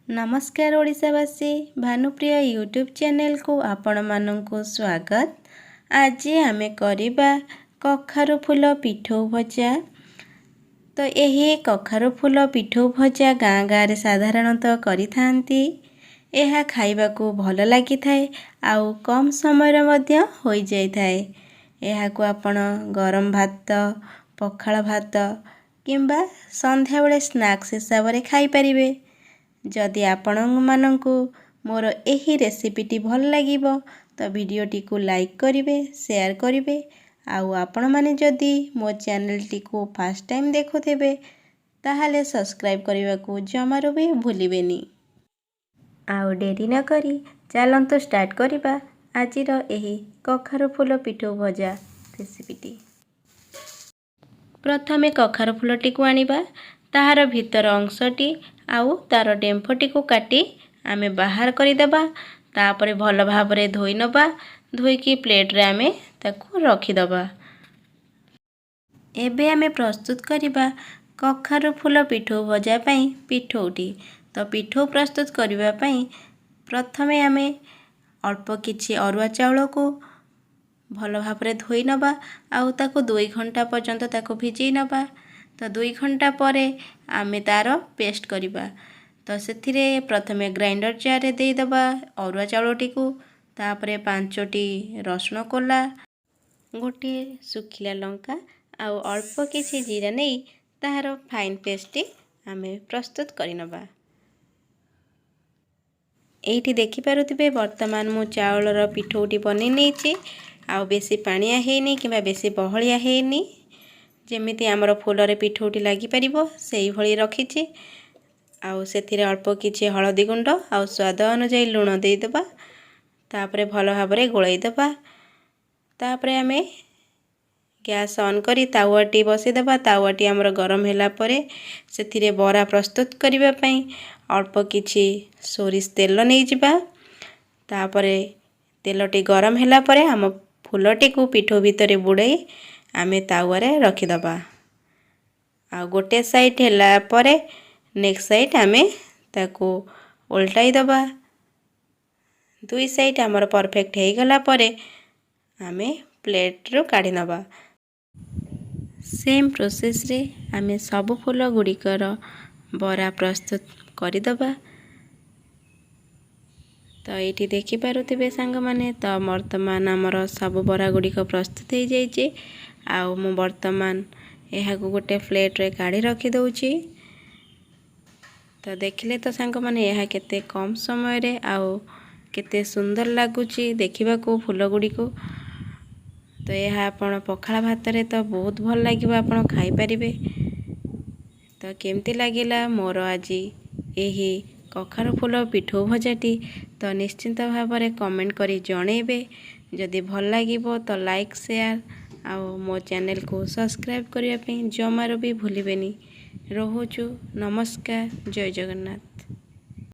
ନମସ୍କାର ଓଡ଼ିଶାବାସୀ, ଭାନୁପ୍ରିୟ ୟୁଟ୍ୟୁବ୍ ଚ୍ୟାନେଲକୁ ଆପଣମାନଙ୍କୁ ସ୍ୱାଗତ। ଆଜି ଆମେ କରିବା କଖାରୁ ଫୁଲ ପିଠଉ ଭଜା। ତ ଏହି କଖାରୁ ଫୁଲ ପିଠଉ ଭଜା ଗାଁ ଗାଁରେ ସାଧାରଣତଃ କରିଥାନ୍ତି। ଏହା ଖାଇବାକୁ ଭଲ ଲାଗିଥାଏ ଆଉ କମ୍ ସମୟରେ ମଧ୍ୟ ହୋଇଯାଇଥାଏ। ଏହାକୁ ଆପଣ ଗରମ ଭାତ, ପଖାଳ ଭାତ କିମ୍ବା ସନ୍ଧ୍ୟାବେଳେ ସ୍ନାକ୍ସ ହିସାବରେ ଖାଇପାରିବେ। ଯଦି ଆପଣମାନଙ୍କୁ ମୋର ଏହି ରେସିପିଟି ଭଲ ଲାଗିବ, ତ ଭିଡ଼ିଓଟିକୁ ଲାଇକ୍ କରିବେ, ସେୟାର କରିବେ। ଆଉ ଆପଣମାନେ ଯଦି ମୋ ଚ୍ୟାନେଲଟିକୁ ଫାଷ୍ଟ ଟାଇମ୍ ଦେଖୁଥିବେ, ତାହେଲେ ସବସ୍କ୍ରାଇବ୍ କରିବାକୁ ଜମାରୁ ବି ଭୁଲିବେନି। ଆଉ ଡେରି ନକରି ଚାଲନ୍ତୁ ଷ୍ଟାର୍ଟ କରିବା ଆଜିର ଏହି କଖାରୁ ଫୁଲ ପିଠଉ ଭଜା ରେସିପିଟି। ପ୍ରଥମେ କଖାରୁ ଫୁଲଟିକୁ ଆଣିବା। ତାହାର ଭିତର ଅଂଶଟି ଆଉ ତାର ଡେମ୍ଫଟିକୁ କାଟି ଆମେ ବାହାର କରିଦେବା। ତାପରେ ଭଲ ଭାବରେ ଧୋଇ ନେବା। ଧୋଇକି ପ୍ଲେଟ୍ରେ ଆମେ ତାକୁ ରଖିଦେବା। ଏବେ ଆମେ ପ୍ରସ୍ତୁତ କରିବା କଖାରୁ ଫୁଲ ପିଠଉ ଭଜା ପାଇଁ ପିଠଉଟି। ତ ପିଠଉ ପ୍ରସ୍ତୁତ କରିବା ପାଇଁ ପ୍ରଥମେ ଆମେ ଅଳ୍ପ କିଛି ଅରୁଆ ଚାଉଳକୁ ଭଲ ଭାବରେ ଧୋଇ ନେବା ଆଉ ତାକୁ 2 ଘଣ୍ଟା ପର୍ଯ୍ୟନ୍ତ ତାକୁ ଭିଜେଇ ନେବା। ତ 2 ଘଣ୍ଟା ପରେ ଆମେ ତା'ର ପେଷ୍ଟ କରିବା। ତ ସେଥିରେ ପ୍ରଥମେ ଗ୍ରାଇଣ୍ଡର ଜାର୍ରେ ଦେଇଦେବା ଅରୁଆ ଚାଉଳଟିକୁ। ତାପରେ ପାଞ୍ଚଟି ରସୁଣ କୋଲା, ଗୋଟିଏ ଶୁଖିଲା ଲଙ୍କା ଆଉ ଅଳ୍ପ କିଛି ଜିରା ନେଇ ତାହାର ଫାଇନ୍ ପେଷ୍ଟଟି ଆମେ ପ୍ରସ୍ତୁତ କରିନେବା। ଏଇଠି ଦେଖିପାରୁଥିବେ, ବର୍ତ୍ତମାନ ମୁଁ ଚାଉଳର ପିଠଉଟି ବନେଇ ନେଇଛି। ଆଉ ବେଶୀ ପାଣିଆ ହେଇନି କିମ୍ବା ବେଶୀ ବହଳିଆ ହେଇନି। ଯେମିତି ଆମର ଫୁଲରେ ପିଠଉଟି ଲାଗିପାରିବ, ସେଇଭଳି ରଖିଛି। ଆଉ ସେଥିରେ ଅଳ୍ପ କିଛି ହଳଦୀ ଗୁଣ୍ଡ ଆଉ ସ୍ୱାଦ ଅନୁଯାୟୀ ଲୁଣ ଦେଇଦେବା। ତାପରେ ଭଲ ଭାବରେ ଗୋଳେଇ ଦେବା। ତାପରେ ଆମେ ଗ୍ୟାସ୍ ଅନ୍ କରି ତାୱାଟି ବସାଇଦେବା। ତାୱାଟି ଆମର ଗରମ ହେଲା ପରେ ସେଥିରେ ବରା ପ୍ରସ୍ତୁତ କରିବା ପାଇଁ ଅଳ୍ପ କିଛି ସୋରିଷ ତେଲ ନେଇଯିବା। ତାପରେ ତେଲଟି ଗରମ ହେଲା ପରେ ଆମ ଫୁଲଟିକୁ ପିଠଉ ଭିତରେ ବୁଡ଼େଇ ଆମେ ତାୱାରେ ରଖିଦେବା। ଆଉ ଗୋଟେ ସାଇଡ଼୍ ହେଲା ପରେ ନେକ୍ସଟ ସାଇଡ଼୍ ଆମେ ତାକୁ ଓଲଟାଇ ଦେବା। ଦୁଇ ସାଇଡ଼୍ ଆମର ପରଫେକ୍ଟ ହେଇଗଲା ପରେ ଆମେ ପ୍ଲେଟ୍ରୁ କାଢ଼ି ନେବା। ସେମ୍ ପ୍ରୋସେସ୍ରେ ଆମେ ସବୁ ଫୁଲ ଗୁଡ଼ିକର ବରା ପ୍ରସ୍ତୁତ କରିଦେବା। ତ ଏଇଠି ଦେଖିପାରୁଥିବେ ସାଙ୍ଗମାନେ, ତ ବର୍ତ୍ତମାନ ଆମର ସବୁ ବରା ଗୁଡ଼ିକ ପ୍ରସ୍ତୁତ ହେଇଯାଇଛି। ଆଉ ମୁଁ ବର୍ତ୍ତମାନ ଏହାକୁ ଗୋଟେ ପ୍ଲେଟ୍ରେ କାଢ଼ି ରଖିଦେଉଛି। ତ ଦେଖିଲେ ତ ସାଙ୍ଗମାନେ, ଏହା କେତେ କମ୍ ସମୟରେ ଆଉ କେତେ ସୁନ୍ଦର ଲାଗୁଛି ଦେଖିବାକୁ ଫୁଲ ଗୁଡ଼ିକୁ। ତ ଏହା ଆପଣ ପଖାଳ ଭାତରେ ତ ବହୁତ ଭଲ ଲାଗିବ, ଆପଣ ଖାଇପାରିବେ। ତ କେମିତି ଲାଗିଲା ମୋର ଆଜି ଏହି କଖାରୁ ଫୁଲ ପିଠଉ ଭଜାଟି, ତ ନିଶ୍ଚିନ୍ତ ଭାବରେ କମେଣ୍ଟ କରି ଜଣେଇବେ। ଯଦି ଭଲ ଲାଗିବ ତ ଲାଇକ୍, ସେୟାର ଆଉ ମୋ ଚ୍ୟାନେଲକୁ ସବସ୍କ୍ରାଇବ୍ କରିବା ପାଇଁ ଜମାରୁ ବି ଭୁଲିବେନି। ରହୁଛୁ, ନମସ୍କାର, ଜୟ ଜଗନ୍ନାଥ।